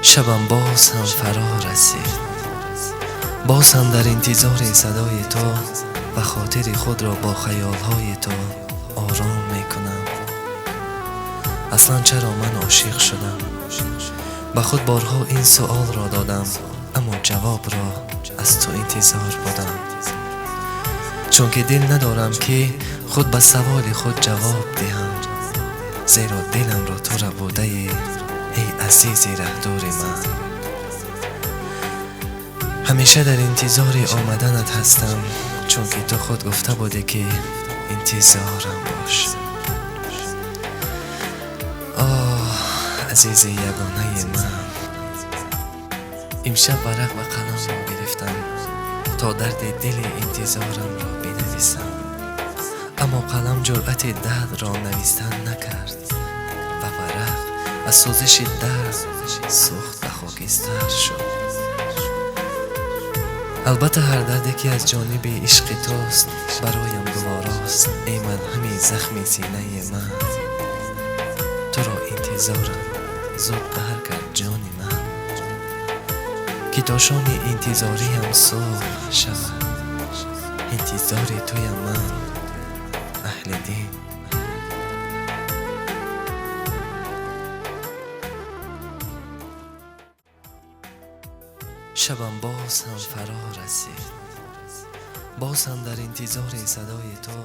Шабам боз ҳам фаро расид, боз ҳам дар интизори садои ту ва хотири худро бо хаёлҳои ту ором мекунам. Аслан чаро ман ошиқ шудам? Ба худ борҳо ин суолро додам, аммо ҷавобро аз ту интизор будам, чунки дил надорам, ки худ ба саволи худ ҷавоб диҳам, зеро диламро ту рабудаӣ, эй азизи раҳдури ман. Ҳамеша дар интизори омаданат ҳастам, чунки ту худ гуфта будӣ, ки интизорам бош. Оҳ, азизи ягонаи ман, имшаб варақ ва қаламро гирифтам, то дарди дили интизорамро бинависам, аммо қалам ҷуръати дардро навистан накард ва варақ аз сӯзиши дард сӯхт ва хокистар шуд. Албатта, ҳар дарде, ки аз ҷониби ишқи туст, бароям гуворост, эй малҳами захми синаи ман. Туро интизорам, зуд баргард, ҷони ман, ки то шоми интизориям субҳ шавад. Интизори туям ман, аҳли дин. Шабам боз ҳам фаро расид, боз ҳам дар интизори садои ту.